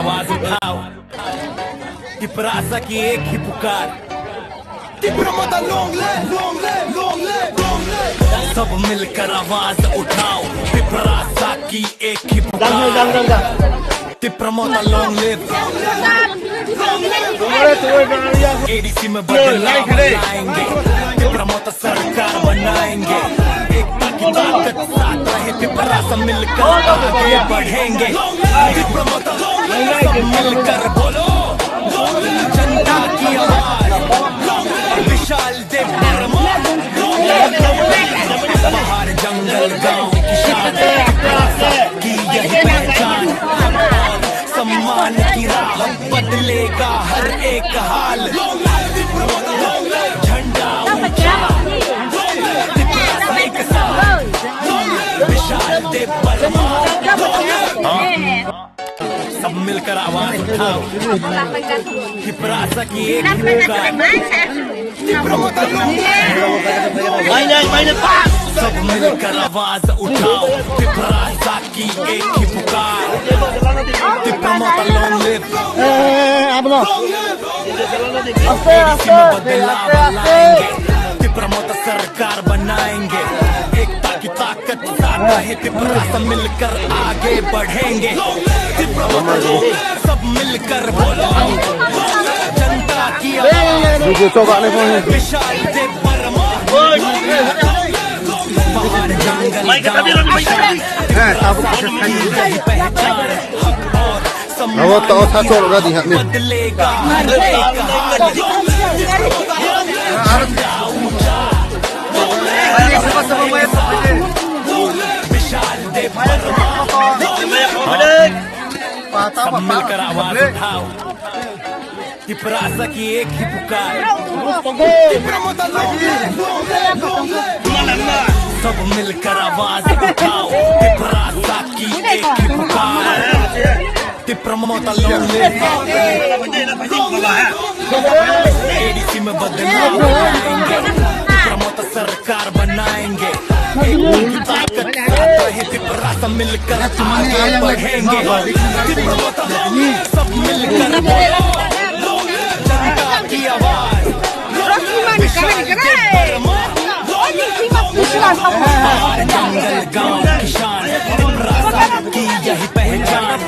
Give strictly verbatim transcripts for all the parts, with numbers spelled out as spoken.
आवाज उठाओ, तिपरासा की एक ही पुकार। तिपरा माता long live, long live, long live, long live। सब मिलकर आवाज उठाओ, तिपरासा की एक ही पुकार। तिपरा माता long live। एडीसी में बदलाव लाएंगे, तिपरा माता सरकार बनाएंगे। एकता की ताकत साथ रहे, तिपरासा मिलकर आगे बढ़ेंगे। तिपरा माता long live, सब मिलकर बोलो, long live जनता की आवाज, long live विशाल देव Verma, long live, long live। पहाड़, जंगल, गांव की शान, तिपरासा की यही पहचान। सम्मान की राह बदलेगा हर एक हाल। झंडा ऊंचा, विशाल देव वर्मा। सब मिलकर आवाज उठाओ, तिपरासा की एक ही पुकार। सब मिलकर आवाज उठाओ, तिपरासा की एक ही पुकार। तिपरा माता long live। ए, ए, ए, आप लोग। आस्ते, आस्ते, आस्ते, आस्ते। तिपरा माता सरकार बनाएंगे, एकता की ताकत साथ रहे, तिपरासा मिलकर आगे बढ़ेंगे। तिपरा माता long live, सब मिलकर बोलो, जनता की आवाज। Video coba nih, Bang. विशाल देव वर्मा। पहाड़, जंगल, गांव, शहर, सबकी यही पहचान। Abo to o sa choro na di ha ni. बदलेगा हर एक हाल। विशाल देव वर्मा। सब मिलकर आवाज उठाओ, तिपरासा की एक ही पुकार। सब मिलकर आवाज उठाओ, तिपरासा की एक ही पुकार। तिपरा माता long live। एडीसी में बदलाव लाएंगे, तिपरा माता सरकार बनाएंगे। एक उनकी ताकत साथ रहे, तिपरासा मिलकर आगे बढ़ेंगे। तिपरा माता long live, सब मिलकर बोलो, long live जनता की आवाज। विशाल देव वर्मा। पहाड़, जंगल, गांव, किसान, तिपरासा की यही पहचान।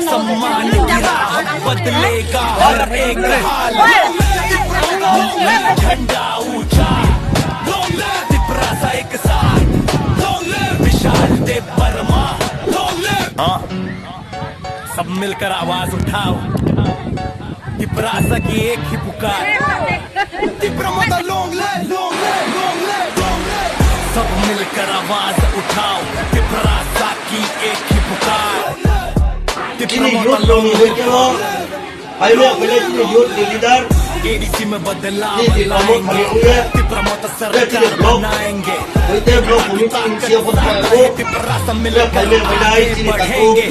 सम्मान की राह बदलेगा हर एक हाल। झंडा ऊंचा, तिपरासा एक साथ। विशाल देव वर्मा। हाँ, सब मिलकर आवाज उठाओ, तिपरासा की एक ही पुकार। तिपरा माता long live, long live, long live, long live। सब मिलकर आवाज उठाओ, तिपरासा की एक ही पुकार। तिपरा माता long live। Ayo, ayo, ayo, youth leader. ADC में बदलाव लाएंगे, तिपरा माता सरकार बनाएंगे। Hoite block committee ni siya ko tayo. Tiprasa milkar aage badhenge.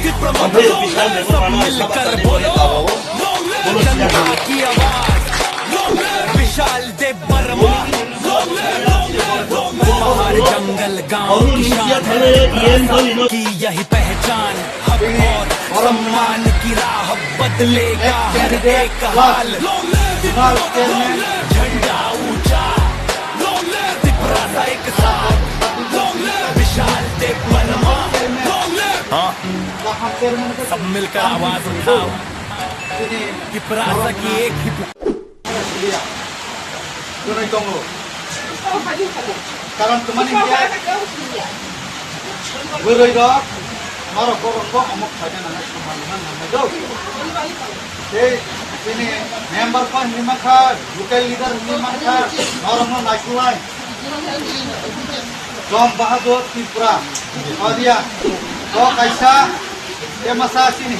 Tiprasa milkar bolo. Janata ki awaaz. Vishal Deb Barma. Pahar, jangal, gaon, ki shaan hai. Tiprasa ki yahi pehchaan. Haq aur sammaan ki raah badlega har ek haal. Jhanda uncha. Tiprasa ek saath. Vishal Deb Barma. हाँ, सब मिलकर आवाज उठाओ। Tiprasa ki ek hi Kwrwi tongo. Karon kwmani hinkhe bwrwi rok norok borok bo omo khlaina nangnai, samani nangnai do. Tei chini member pho hinwi mankha, local leader hinwi mankha, norokno naikolnai. Jom Bahadur Tripura, audience, to kaisa, tei masa chini.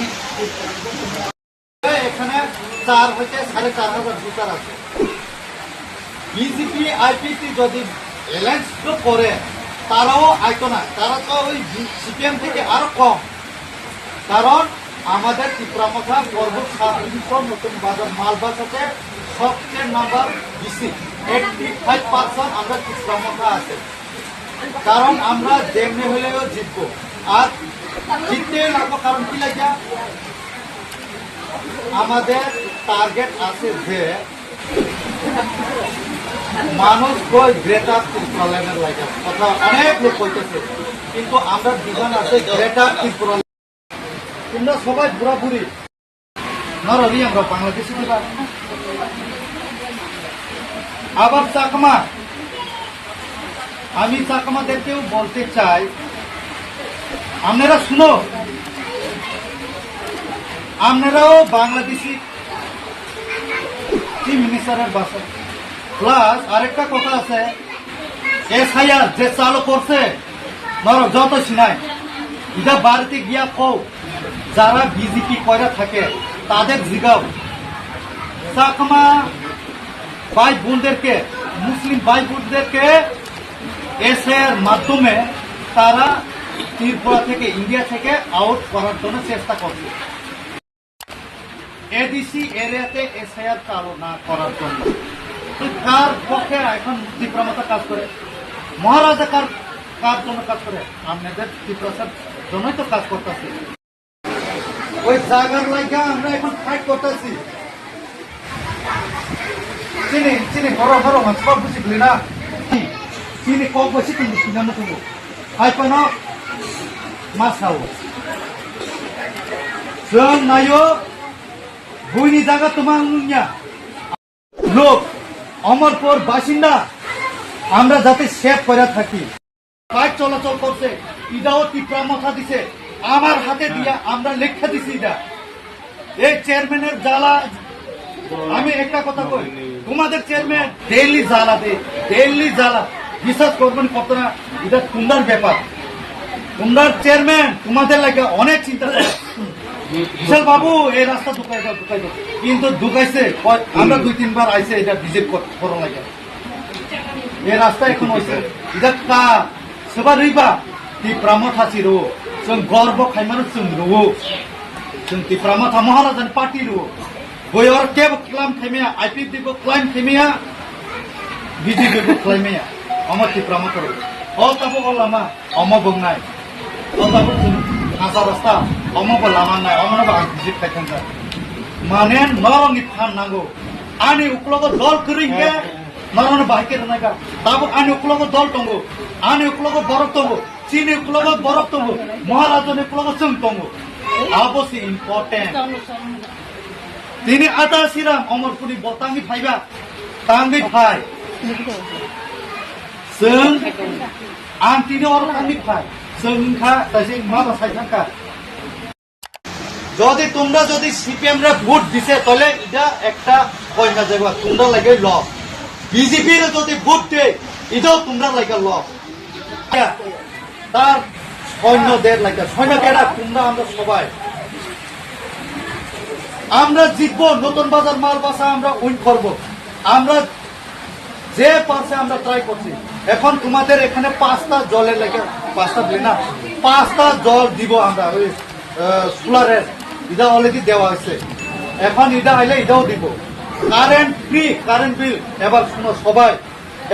এখানে চার হইতে সাড়ে চার হাজার ভোটার আছে। BJP IPFT যদি অ্যালায়েন্স করে, তারাও আইতো না, তারা তো ওই সিপিএম থেকে আরো কম। কারণ আমাদের ত্রিপুরা মথা পর্বত সাব ডিভিশন নতুন বাজার মালবাসাতে সবচেয়ে নাম্বার বেশি, এইটটি ফাইভ পার্সেন্ট আমরা ত্রিপুরা মথা আছে। কারণ আমরা যেমনি হলেও জিতবো। আর জিততে লাগবো, কারণ কি লাগে? আমাদের টার্গেট আছে যে মানুষ কই গ্রেটার ত্রিপুরাল্যান্ডের লাগে, কথা অনেক লোক কইতেছে, কিন্তু আমরা বিধান আছে গ্রেটার ত্রিপুরা। তোমরা সবাই বুড়া বুড়ি, নরহরি আমরা বাংলাদেশি দিবা। আবার চাকমা, আমি চাকমাদেরকেও বলতে চাই, আপনারা শুনো, আপনারাও বাংলাদেশি চিফ মিনিস্টারের বাসা। প্লাস আরেকটা কথা আছে, এসআইআর যে চালু করছে, নরক যত সিনাই, এটা বাড়িতে গিয়া কও, যারা বিজেপি কইরা থাকে, তাদের জিগাও। চাকমা ভাই বোনদেরকে, মুসলিম ভাই বোনদেরকে এসআইআর মাধ্যমে তারা ত্রিপুরা থেকে, ইন্ডিয়া থেকে আউট করার জন্য চেষ্টা করছে। এডিসি এরিয়াতে এসআইআর চালু না করার জন্য। তো কার পক্ষে এখন ত্রিপুরা মথা কাজ করে? মহারাজা কার, কার জন্য কাজ করে? আপনাদের ত্রিপুরার জন্যই তো কাজ করতেছে। ওই জায়গার লাগা আমরা এখন ফাইট করতেছি। Chini, chini, horo, horo, mas, kok busi beli na. Chini kok busi tinggi punya mutu. Hai pano, mas tahu. Seng nayo, buini jaga tumang nunya. লোক, অমরপুর বাসিন্দা, আমরা যাতে সেভ করে থাকি। বাইক চলাচল করছে, ইটাও ত্রিপুরা মথা দিছে, আমার হাতে দিয়া আমরা লেখা দিছি ইটা। এই চেয়ারম্যানের জ্বালা, আমি একটা কথা কই, তোমাদের চেয়ারম্যান ডেইলি জ্বালা দে, ডেইলি জ্বালা, বিশ্বাস করবেন কত না, এটা তোমরার ব্যাপার, তোমরার চেয়ারম্যান তোমাদের লাগে অনেক চিন্তা করে। বিশাল বাবু, এই রাস্তা ঢুকাই দাও, ঢুকাই দাও, কিন্তু ঢুকাইছে, কয়, আমরা দুই তিনবার আইছে, এটা ভিজিট করা লাগে। Ye rasta ekhon oise. Ida ka, seba riba, Tipra Motha si rwo. Chwng gorbo khaimano chwng rwo. Chwng Tipra Motha Maharajani party rwo. Boi oro kebo claim khaimaya, I P F T bo claim khaimaya, B J P bo khlaimaya. Omo Tipra Motha rwo. O tabo o lama, omo bongnai. O tabo chwng khasa rasta, omo bo lama nai, omo no bo ang visit khai thangkha. Mane norokni phan nango. Ani uklogo dol kwrwi hinkhe, norokno bahai khe rwnai kha. Tabuk ani uklogo dol tongo, ani uklogo borok tongo, chini uklogo borok tongo, Maharajani uklogo chwng tongo. Abo se important. Tini ata siram Omorpurni bo tangwi phaiba, tangwi phai. Chwng, ang tini oro tangwi phai. Chwng wngkha, taisi mama sai thangkha. যদি তোমরা যদি সিপিএম রে ভোট দিছে, তাহলে এটা একটা কয় না যাবে, তোমরা লাগে লস। বিজেপি রে যদি ভোট দে, এটাও তোমরা লাগে লস। তার সৈন্য দের লাগে, সৈন্য কেডা? তোমরা, আমরা সবাই। আমরা জিতবো, নতুন বাজার মাল বাসা আমরা উইন করব। আমরা যে পারছে আমরা ট্রাই করছি। এখন তোমাদের এখানে পাঁচটা জলের লেগে, পাঁচটা বলি না, পাঁচটা জল দিব আমরা, ওই, আহ, সোলারের, এটা অলরেডি দেওয়া হয়েছে। এখন এটা আইলে এটাও দিব। Current free, current bill. এবার শুনো সবাই,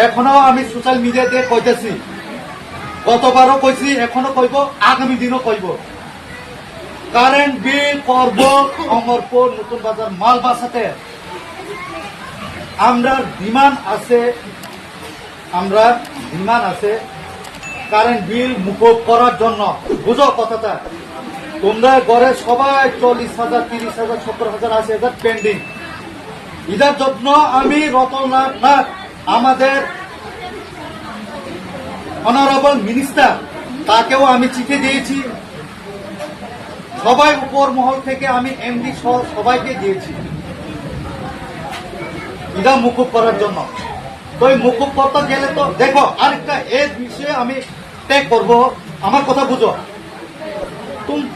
এখনো আমি সোশ্যাল মিডিয়াতে কইতেছি, গতবারও কইছি, এখনো কইব, আগামী দিনও কইব। কারেন্ট বিল করব অমরপুর নতুন বাজার মাল বাসাতে। আমরা ডিমান্ড আছে, আমরা ডিমান্ড আছে কারেন্ট বিল মুকুব করার জন্য। বুঝো কথাটা, তোমরা ঘরে সবাই চল্লিশ হাজার, তিরিশ হাজার, সত্তর হাজার, আশি হাজার পেন্ডিং। এটার জন্য আমি রতনলাল নাথ, আমাদের অনারেবল মিনিস্টার, তাকেও আমি চিঠি দিয়েছি। সবাই উপর মহল থেকে আমি এমডি সহ সবাইকে দিয়েছি এটা মুকুব করার জন্য। তো এই মুকুব করতে গেলে তো দেখো, আরেকটা এর বিষয়ে আমি ট্যাগ করব, আমার কথা বুঝো। তুম-,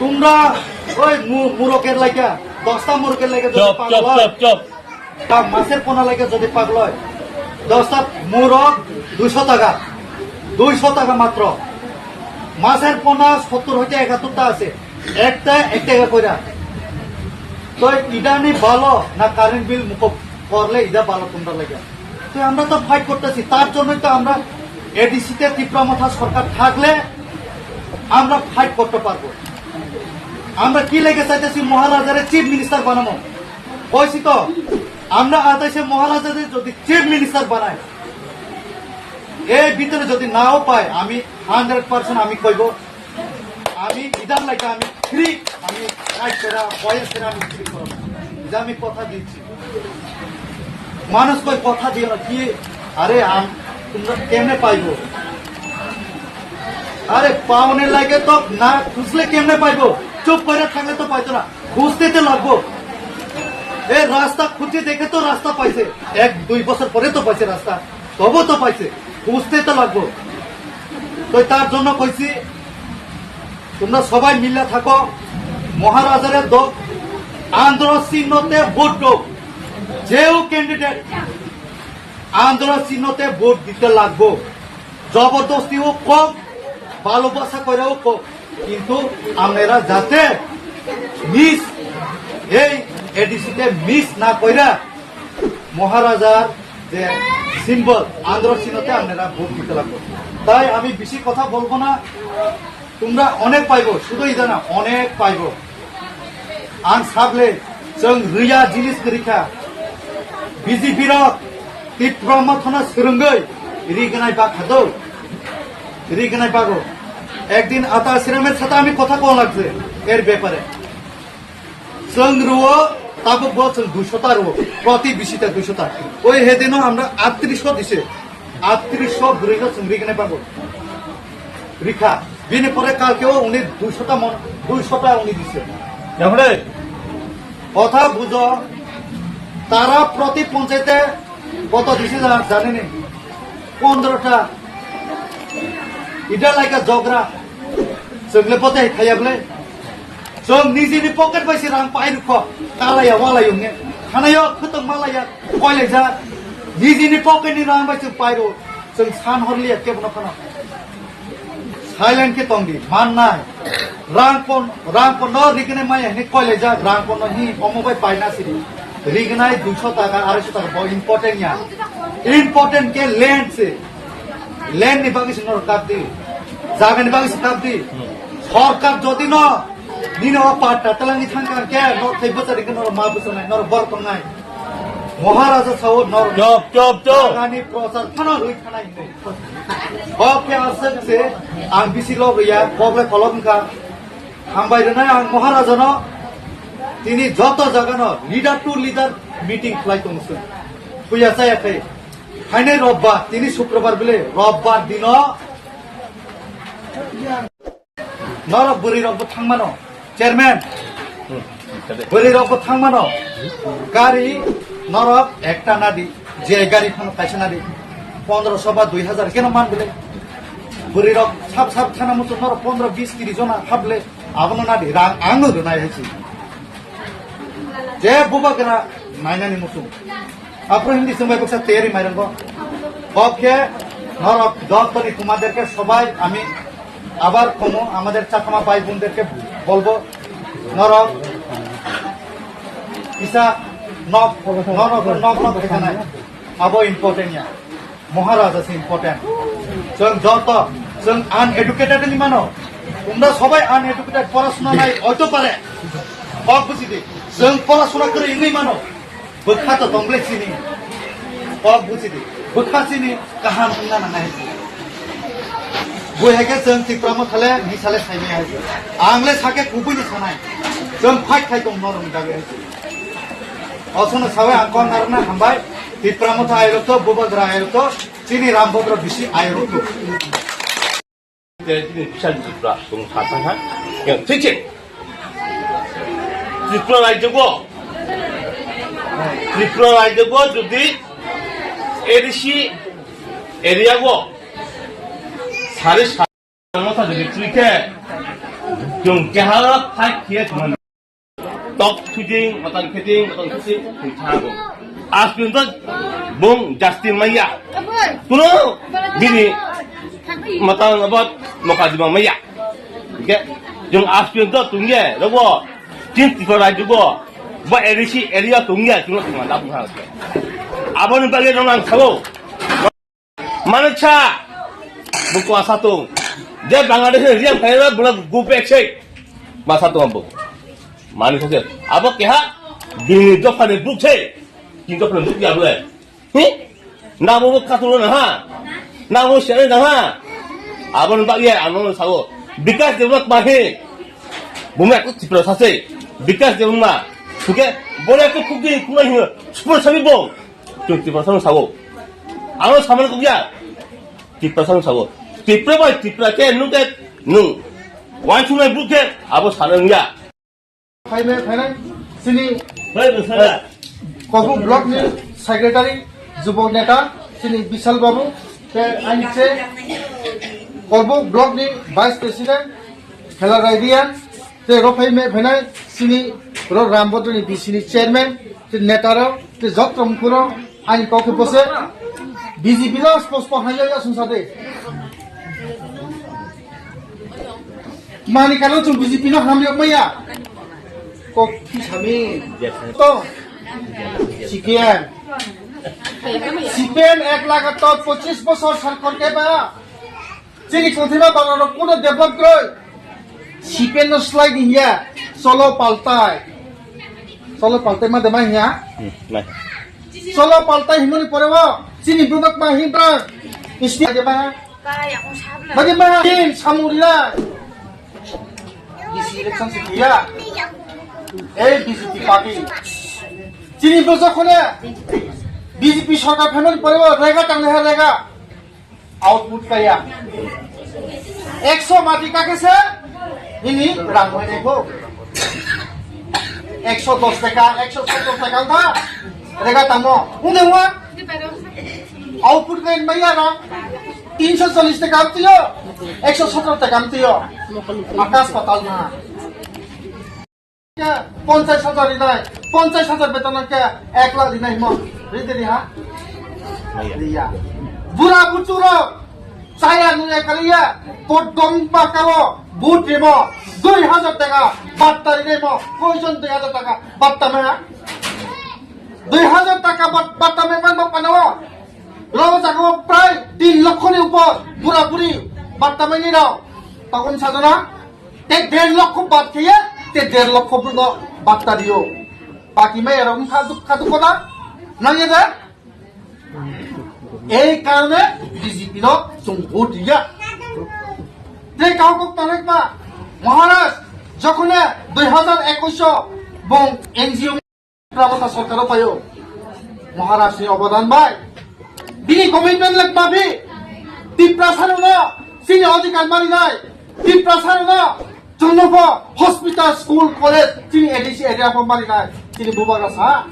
তোমরা ওই মু-, মুরগের লাগা, দশটা মুরগের লাগা যদি চুপ, পাগল চুপ, হয়, চুপ, চুপ। তা মাছের পোনা লাগে যদি পাগল হয়, দশটা মুরগ দুইশো টাকা, দুইশো টাকা মাত্র। মাছের পোনা সত্তর হইতে একাত্তরটা আছে, একটা এক টাকা কইরা। তো ইদানি ভালো না কারেন্ট বিল মুকুব করলে ইদা ভালো তোমরা লাগে? তো আমরা তো ফাইট করতেছি, তার জন্যই তো আমরা এডিসিতে ত্রিপুরা মথা সরকার থাকলে আমরা ফাইট করতে পারবো। আমরা কি লেগে চাইতেছি মহারাজারে চিফ মিনিস্টার বানাবো? কইছি তো, আমরা আতাইশে মহারাজারে যদি চিফ মিনিস্টার বানাই, এই ভিতরে যদি নাও পাই, আমি হান্ড্রেড পার্সেন্ট আমি কইব, আমি ইদার লাগে আমি ফ্রি, আমি ফাইট করে, বয়স করে আমি ফ্রি করবো। যে আমি কথা দিচ্ছি। মানুষ কয় কথা দিও না কি? আরে আম-, তোমরা কেমনে পাইবো? আরে পাওনের লাগে তো না খুঁজলে কেমনে পাইবো? চুপ করে থাকলে তো পাইতো না, খুঁজতে তো লাগবো। এই রাস্তা খুঁজে দেখে তো রাস্তা পাইছে, এক দুই বছর পরে তো পাইছে রাস্তা, তবু তো পাইছে, খুঁজতে তো লাগবো। তো তার জন্য কইছি, তোমরা সবাই মিলে থাকো, মহারাজারে দো, আন্দোলন চিহ্নতে ভোট দো। যেও ক্যান্ডিডেট আন্দোলন চিহ্নতে ভোট দিতে লাগবো, জবরদস্তি হোক, হোক, ভালোবাসা করে হোক, হোক, কিন্তু আপনারা যাতে মিস, এই এডিসিতে মিস না কইরা মহারাজার যে সিম্বল আন্দোলন চিহ্নতে আপনারা ভোট দিতে লাগবো। তাই আমি বেশি কথা বলবো না, তোমরা অনেক পাইবো, শুধু ইদা না, অনেক পাইবো। Ang sable, chwng rwya jinis kwrwi kha. B J P rok Tipra Mothano swrwngwi rignai bak kha do. Rignai bago. Ekdin ata Siramer sathe ami kotha kowa lagse er bepare. Chwng rwo, tabuk bo chwng duisho ta rwo. Proti bisita duisho ta. Oi hedino amra attrish ko dise. Attrish ko bwrwi no chwng rignai bago. Rikha. Bini pore kalkeo uni duisho ta mon, duisho ta uni dise. Yakhre. Kotha bujo, tara proti ponchayete koto dise jana, janini? Pondro ta. Ida laika jogra. Chwng le pote khaya ble. Chwng nijini pocket bai se rang pai rukho. Kalaya walai unge. Khanayo khutong malaya koilai ja. Nijini pocket ni rang bai chwng pai ro. Chwng san hor liya kebo no khana. Silent khe tong di, man nai. Rang pon, rang pon no rikene maya hini koile ja, rang pon no hi, omo bai paina sidi. Rignai duisho taka, arai sho taka, bo important ya. Important khe land se. Land ni bagwi se norok kap di. Jaga ni bagwi se kap di. Sorkar jodi no, nini o patta telangi thangkar khe, no thai bwchari khe norok ma bwchanai, norok borok tongnai. Maharaja sao norok. Chop, chop, chop. Jaga ni prochar phano rwi thanai hinwi. Kok khe aswk se, ang bisi lob ya, kok le kolok wngkha. Hambai rwnai ang Maharajano, tini joto jagano leader to leader meeting khlai tong se. Puya chaya khai. Hainai robbar, tini sukrobar bile, robbar dino. Norok bwrwi rok bo thangmano, chairman. Bwrwi rok bo thangmano. Gari norok ekta nadi, je gari phano kaisa nadi. Pondroso ba dui hazar keno man bile. Bwrwi rok sab sab thana muchung norok pondro bis tris jona hable. Abono nadi rang ang no rwnai hai si. Je bubagra nainani muchung. Apro hindi সময় বক্সা তৈরি মাইরঙ্গো। ওকে, নরক দপ্তরি তোমাদেরকে সবাই আমি আবার কমো, আমাদের চাকমা ভাই বোনদেরকে বলবো, নরক ইসা নক নক নক নক এখানে আবো ইম্পর্টেন্ট ইয়া। মহারাজ আছে ইম্পর্টেন্ট। চং যত চং আনএডুকেটেড নি মানো। তোমরা সবাই আনএডুকেটেড, পড়াশোনা নাই হইতে পারে। হক বুঝি দি। চং পড়াশোনা করে ইনি মানো। Bwkha to tongble chini. Kok buchidi. Bwkha chini kaham wngna nangnai. Bo hai khe chwng Tipra Motha le misa le saimaya hai. Ang le sake kubui ni sanai. Chwng fight khai tong norok ni dagi hai. Osono sawi ang kok narwkna hambai. Tipra Motha airok to, Bubagra airok to, chini Rambhodro bisi airok to. Tei tini bisal Tripura tong sa thang ha. Yang thik se. Tripura rajyo go. Tripura rajyo go jodi A D C area go. Sari sa-, motha jodi twi khe. Jong keha phai khe thang. Tok thujing, matan kheting, matan kheting, thung thago. Aspin to bung Justin maya. Kuno bini matan abot moka jibang maya. Oke, jung aspin to tungye, robo, chin tiko rai jugo, ba A D C area tungye, tungna tungma labu ha. Aboni bagi nong ang sabo. Manuksa, buku asa tung. Je Bangladesh ni real khaina bula go back se. Masa tong bo. Mani khaje. Abo keha bini dopha ni buk se. Kin dopha ni buk ya bula. Hi? Na bo katung na ha. Na bo sere na ha. Abo ni bak ye ano sago. Bikas de bak ma hi. Bumya ko tipra sase. Bikas de ma. Suke bole ko khuk de khuk na hi. Super sabi bo. Tung tipra sa sago. Ano samal ko ya. Tipra sa sago. Tipra bai tipra ke nung ke nung. Wan sunai buk ke abo sana ya. Phaimai phainai chini Bai bwsala. Korbuk block ni secretary, jubo neta chini Bishal Babu, te ani se Korbuk block ni vice president, Khela Raidian, te ro phaimai phainai chini ro Rambodro ni B C ni chairman, te neta ro, te jotrom khuro, ani kok bose, B J P no spos po hanya ya sung sade. Mani kalo chung B J P no hamyok maya. Kok ki sami. To. C P M. C P M ek lagatar pochis bosor sarkar ke ba. Chini kothima bana no kuno develop kroi. C P M no slai di ya. Solo paltai. Solo paltai ma de ma ya. Hmm, ma. Solo paltai himoni pore wo. Chini bubak ma him bra. Isti aja ba. Bagi ma, tin samurila. B C election se kiya. Ei B J P party. Chini bo jokhone B J P sorkar phaimani pore bo rega tangle ha rega. Output kaya. Ekso mati kake se ini rang hoine ko. Ekso dos taka, ekso sottor taka ungkha. Rega tamo. Unde wa? Output kaya maya rang. Tinsho chollish taka amtiyo, ekso sotoro taka amtiyo. Akas patal na. Ke ponchas hajar rinai, ponchas hajar beton ke ek lakh rinai mo. Ride ri ha? Riya. Bura buchuro. Chaya nuya kariya. Podom bakao. But rimo. Dui hajar taka. Batta rinai mo. Koijon dui hajar taka. Batta ma? Dui hajar taka bat-, batta maiman bo panao. Rao jaga o prai tin lokho ni upor bura buri batta maini rao. Tokon sajona te der lokho bat kheye te der lokho buno batta rio. Baki mai rao kha duk kha duk kona nang ye de. Ei karone B J P no chung vote riya. Te kau kok tanek ma Maharaj jokhone dui hajar ekush o bong N G O Tipra Motha sorkar o paio. Maharaj ni obodan bai. Bini commitment lek mabi. Tiprasa no chini odhikar mari nai. Tiprasa no chungo hospital, school, college, chini A D C area po mari nai. Chini bubagra sa.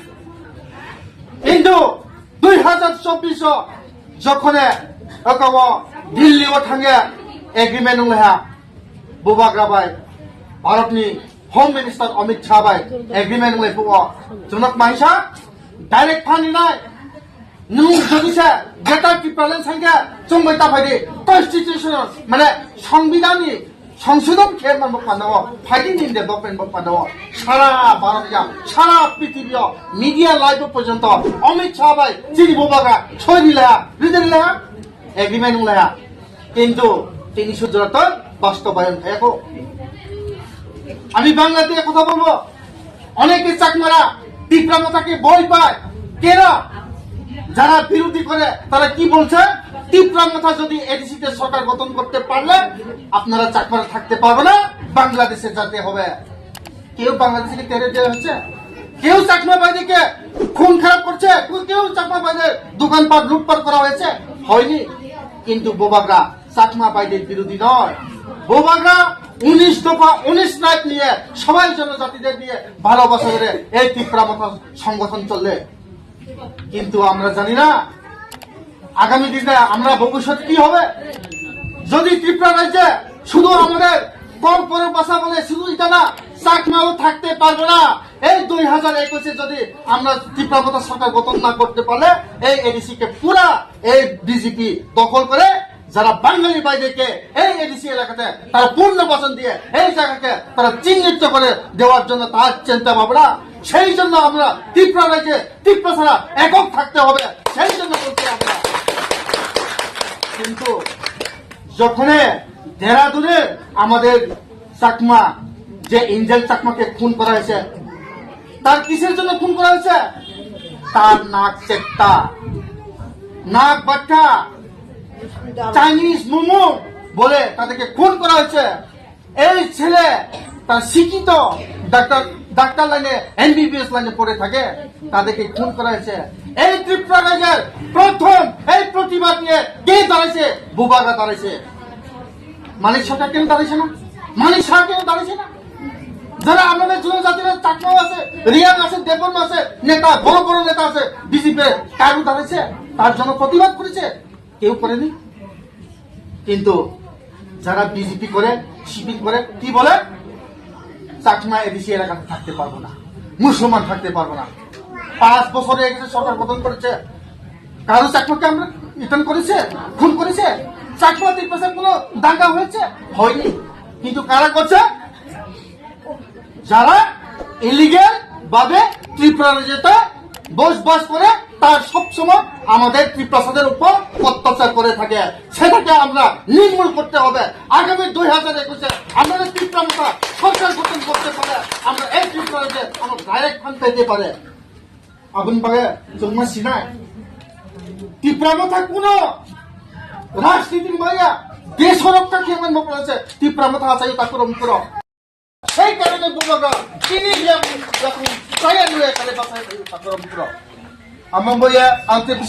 Hindu dui hajar chobbish o jokhone okabo Delhi o thange agreement ong leha. Bubagra bai Bharat ni Home Minister Amit Shah bai agreement wngwi phuo. Chwngno maisa direct phan rinai. Nwng jodi se Greater Tipraland sangkhe chwngbai ta phaidi constitution mane songbidhan ni songsodhon khe man bo pandao phaidi ni development bo pandao sara Bharat ya sara prithibi o media live porjonto Amit Shah bai chini bubagra soi rilaiha, rijak rilaiha, agreement wnglaha. কিন্তু তিনি শুধু তো বাস্তবায়ন হয়ে গো। আমি বাংলাতে কথা বলবো, অনেকে চাকমারা তিপ্রা মথাকে ভয় পায়। কেন? যারা বিরোধী করে তারা কি বলছে? তিপ্রা মথা যদি এডিসিতে সরকার গঠন করতে পারলে আপনারা চাকমারা থাকতে পারবে না, বাংলাদেশে যেতে হবে। কেউ বাংলাদেশিকে তেড়ে দেওয়া হচ্ছে, কেউ চাকমা ভাইদেরকে খুন খারাপ করছে, কেউ চাকমা ভাইদের দোকানপাট লুটপাট করা হয়েছে, হয়নি। কিন্তু বোবাগরা চাকমা ভাইদের বিরোধী নয়। বোবাগরা উনিশ দফা, উনিশ রাইট নিয়ে সবাই জনজাতিদের দিয়ে ভালোবাসা করে এই তিপ্রা মথা সংগঠন চললে কিন্তু আমরা জানি না আগামী দিনে আমরা ভবিষ্যতে কি হবে। যদি ত্রিপুরা রাজ্যে শুধু আমাদের কম পরের ভাষা বলে শুধু এটা না, চাকমাও থাকতে পারবে না। এই দুই হাজার একুশে যদি আমরা ত্রিপুরা মথা সরকার গঠন না করতে পারলে এই এডিসি কে পুরা এই বিজেপি দখল করে যারা বাঙালি ভাইদেরকে এই এডিসি এলাকাতে তারা পুনর্বাসন দিয়ে এই জায়গাকে তারা চিহ্নিত করে দেওয়ার জন্য তার চিন্তা ভাবনা। সেই জন্য আমরা ত্রিপুরা রাজ্যে ত্রিপুরা ছাড়া একক থাকতে হবে, সেই জন্য বলছি আমরা। কিন্তু যখনে দেরাদুনে আমাদের চাকমা, যে এঞ্জেল চাকমাকে খুন করা হয়েছে, তার কিসের জন্য খুন করা হয়েছে? তার নাক চেট্টা, নাক বাট্টা, চাইনিজ মোমো বলে তাদেরকে খুন করা হয়েছে। এই ছেলে তার শিক্ষিত, ডাক্তার, ডাক্তার লাইনে, এমবিবিএস লাইনে পড়ে থাকে, তাদেরকে খুন করা হয়েছে। এই ত্রিপুরা রাজ্যের প্রথম এই প্রতিবাদ নিয়ে কে দাঁড়াইছে? বুবাগা দাঁড়াইছে। মানিক সাহা কেন দাঁড়াইছে না? মানিক সাহা কেন দাঁড়াইছে না? যারা আমাদের জনজাতির চাকমাও আছে, রিয়াং আছে, দেববর্মা আছে, নেতা, বড় বড় নেতা আছে, বিজেপি, কারো দাঁড়াইছে? তার জন্য প্রতিবাদ করেছে? কেউ করেনি। কিন্তু যারা বিজেপি করে, সিপিএম করে, কি বলে? চাকমা এডিসি এলাকাতে থাকতে পারবো না, মুসলমান থাকতে পারবো না। পাঁচ বছরে এসে সরকার গঠন করেছে, কারো চাকমাকে আমরা ইতান করেছে, খুন করেছে? চাকমা তিপ্রাসে কোনো দাঙ্গা হয়েছে? হয়নি। কিন্তু কারা করছে? যারা ইলিগ্যাল ভাবে ত্রিপুরা রাজ্যতে বসবাস করে, তার সবসময় আমাদের ত্রিপ্রাসাদের উপর অত্যাচার করে থাকে, সেটাকে আমরা নির্মূল করতে হবে। আগামী দুই হাজার একুশে আমরা যদি ত্রিপুরা মথা সরকার গঠন করতে পারে, আমরা এই ত্রিপুরা রাজ্যে আমরা ডাইরেক্ট ফান্ড পেতে পারে। Aboni bagwi chwngma sinai, Tipra Motha kuno rajniti ni bagwi ya, desh rokta khe manma pore se Tipra Motha achai takhurok mukhurok. Sei karone bubagra chini yakung yakung chaya nuya kale bachai takhurok mukhurok. Amo boya ang